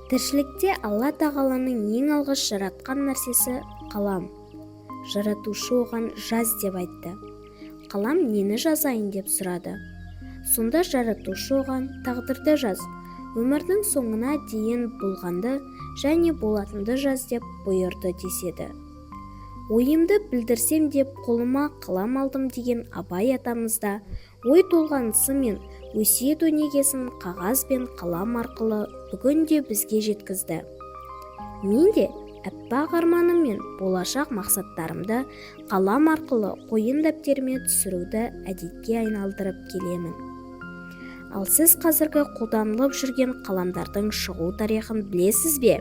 Тіршілікте Алла тағаланың ең алғаш жаратқан нәрсесі қалам. Жаратушы оған жаз деп айтты. Қалам нені жазайын деп сұрады. Сонда жаратушы оған тағдырды жаз, өмірдің соңына дейін болғанды және болатынды жаз деп бұйырды деседі. Ойымды білдірсем деп қолыма қалам алдым деген Абай атамыз да ой толғанысы мен өсиет өнегесін қағаз бен қалам арқылы бүгін де бізге жеткізді. Мен де аппақ арманым мен болашақ мақсаттарымды қалам арқылы қойын дәптеріме түсіруді әдетке айналдырып келемін. Ал сіз қазіргі қолданылып жүрген қаламдардың шығу тарихын білесіз бе?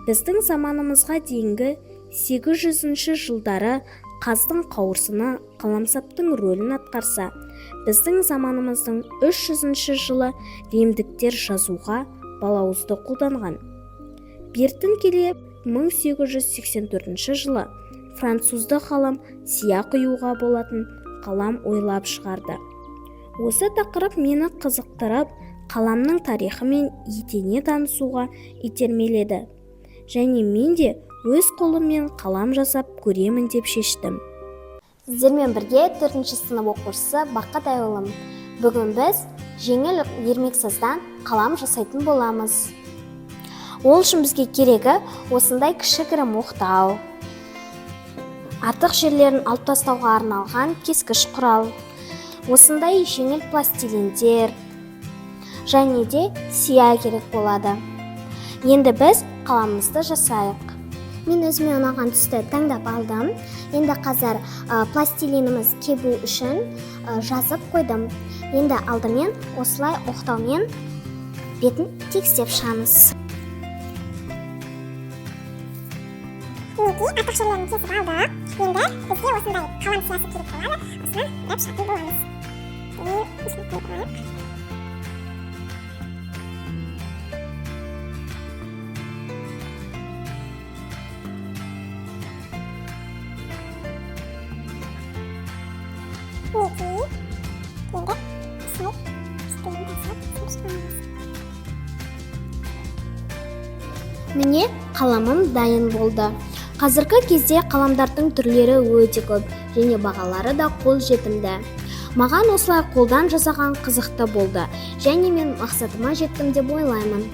Біздің заманымызға дейінгі 800 жылдары қаздың қауырсыны қаламсаптың рөлін атқарса, біздің заманымыздың 300 жылы римдіктер жазуға балауызды қолданған. Бертін келе 1884 жылы француздық ғалым сия құюға болатын қалам ойлап шығарды. Осы тақырып мені қызықтырып, қаламның тарихымен етене танысуға итермеледі. Және мен де өз қолыммен қалам жасап көремін деп шештім. Сіздермен бірге 4 сынып оқушысы Бақыт Айылым. Бүгін біз жеңіл ермексаздан қалам жасайтын боламыз. Ол үшін бізге керегі осындай кішігірім оқтау, артық жерлерін алып тастауға арналған кескіш құрал, осындай жеңіл пластилиндер және де сия керек болады. Енді біз қаламымызды жасайық. Мен өзіме ұнаған түсті таңдап алдым. Енді қазір пластилиніміз кебу үшін жазып қойдым. Енді алдымен осылай оқтаумен бетін тегістеп шығамыз. Мінекей, артық жерлерін кесіп алдық. Енді бізге осындай қалам сиясы керек болады. Осыны бояп шығатын боламыз. Осыны қойып алайық. Мінекей, енді осылай үстінен тастап шығамыз. Міне, қаламым дайын болды. Қазіргі кезде қаламдардың түрлері өте көп және бағалары да қолжетімді. Маған осылай қолдан жасаған қызықты болды және мен мақсатыма жеттім деп ойлаймын.